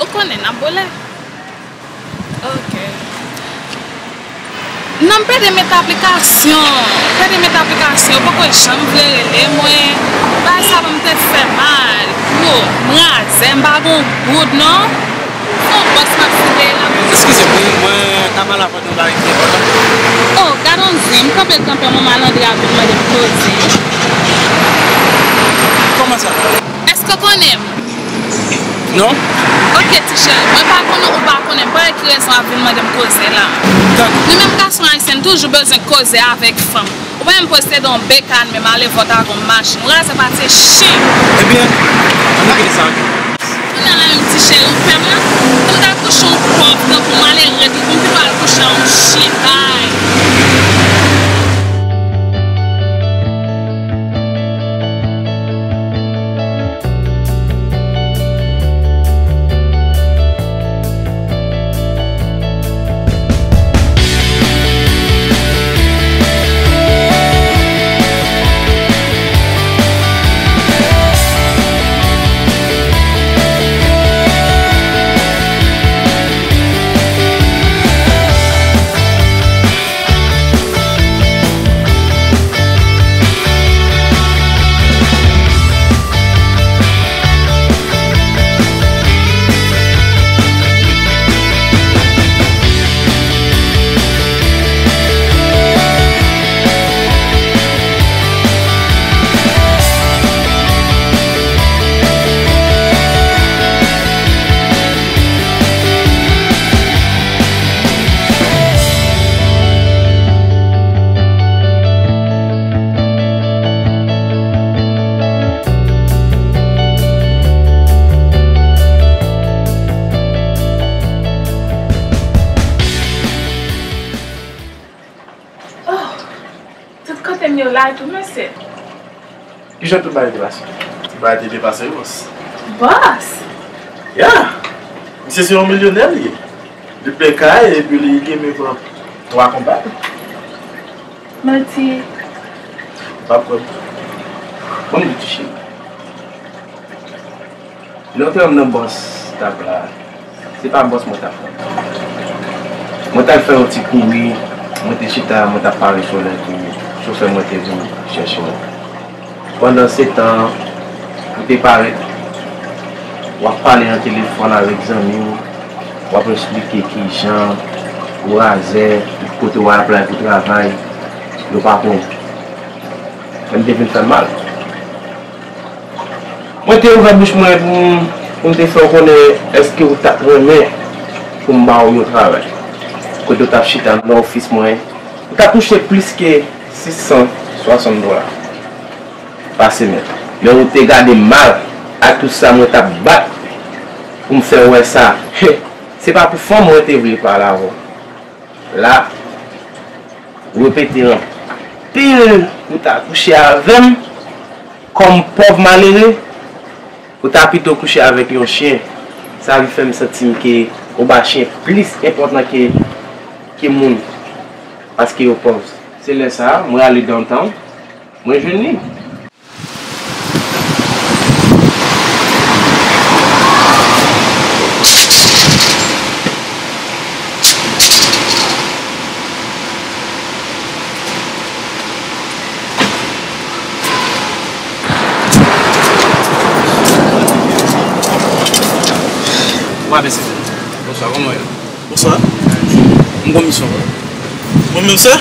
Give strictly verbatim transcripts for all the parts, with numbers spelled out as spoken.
Ou konnen, n ap bole. Ok. Non, m pede met aplikasyon. Pede met aplikasyon. Poko janm vle rele mwen. Bagay sa ban m tèt fè mal. Bro, m razè, m pa gon goud, non. Fon bòs m ap siveye la. Eskize m, wi, mwen ka pale avè w de yon bagay ki enpòtan. Oh, gad on zen, m kanpe kanpe, yon malandren ap vin mande m koze. Kòman sa? Èske w konnen m? Non. Ok, ti cheri, mwen pa konnen ou pa konnen m, pa wè ki rezon w ap vin mande m koze la. Tankou? Nou menm gason ayisyen, n toujou bezwen koze avèk fanm. Ou pa menm posede yon bekàn, menm ale vòt ak yon machin. Ou razè pati chen. Ebyen, ann kite sa. Kounye a la menm, ti cheri, ou pè m la. Pou m ta kouche yon pòv tankou malere, pou m pito al kouche ak yon chen, bay. Oh, tout kote m yo la tou, mesye. Kijan tout bagay te pase? Tout bagay te byen pase, wi, bòs. Bòs? Yeah! Misye se yon milyonè, li ye. Li plen kay, epi li gen men pran twa konpay. Manti. Ou p ap kwè m. Bon, li touche. Lè w te wè m nan bòs t ap la, se pa bòs mwen t ap fè. Mwen t al fè yon ti kouri, mwen te chita, mwen t ap pare sou lè ke chofè mwen te vin chèche mwen. Pandansetan, ou te parèt, w ap pale nan telefòn avèk zanmi w, w ap eksplike kijan ou razè, kote w ap la pou travay, yo pa konnen. Sa m te vin fè m mal. Mwen te ouvè bouch mwen pou m, pou m te fè w konnen èske ou t ap renmen pou m ba w yon travay. Kote w t ap chita nan ofis mwen, ou t ap touche plis ke sis san swasant dola pa semèn. Men ou te gade m mal ak tout sa mwen t ap bat pou m fè w wè sa. Se pa pou fanm mwen te vle pale avè w. La, ou repete anpil pou w ta kouche avè m kòm pòv malere, ou ta pito kouche avèk yon chen. Sa vin fè m santi m ke ou ba chen plis enpòtans ke, ke moun, paske yo pòv. Se lè sa a, mwen ale downtown, mwen jwenn li. Wa, mesye. Bonswa, kòman w ye? Bonswa. M gon misyon pou ou. Mwen menm, sè?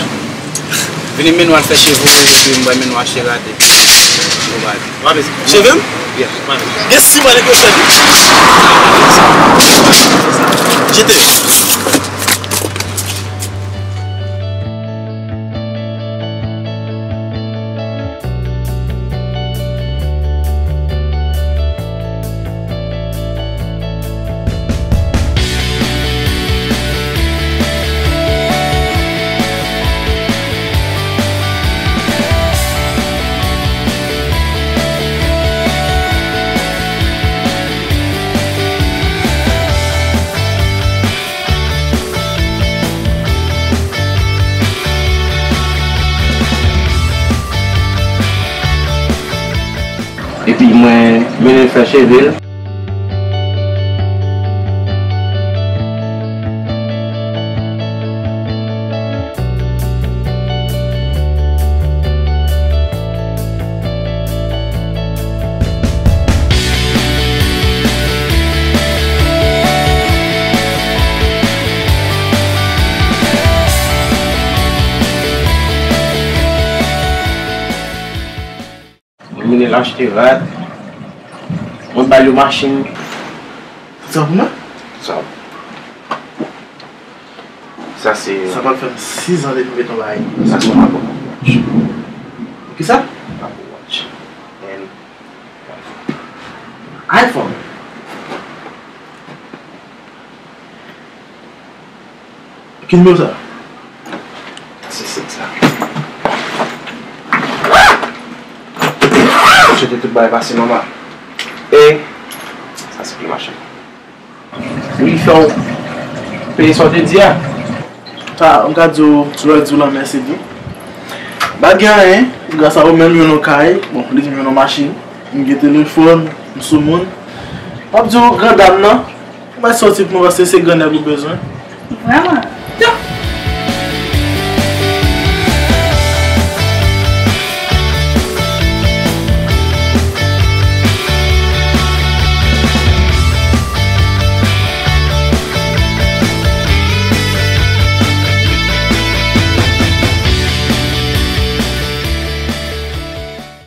Vini mennen w al fè cheve w, epi m pral mennen w achte late. Nobody. Cheve m? Yes. Yes, si mwen, nèg yo fè. Jete. Epi mwen mennen l fè cheve l. Achte rad. Mwen ba yo machin. Sa pou mwen? Sa. Sa se. Sa pral fè m sis an depi m met yon bagay. Sa se yon Apple Watch. Kisa? Apple Watch. And iPhone. Ki nimewo sa? Se sèt sa. Swete tout bagay pase nòmal. E sa se pi machin. Wi, fè w peye sa w te di a. Sa, m ka di w, lè di w lanmèsi tou. M pa t gen anyen, gras a ou menm, m jwenn yon kay, bon, li di m jwenn yon machin, m gen telefòn, m sou moun. M ap di w, gran dam nan, ou mèt sòti pou mwen paske se gran nèg ou bezwen. Vrèman?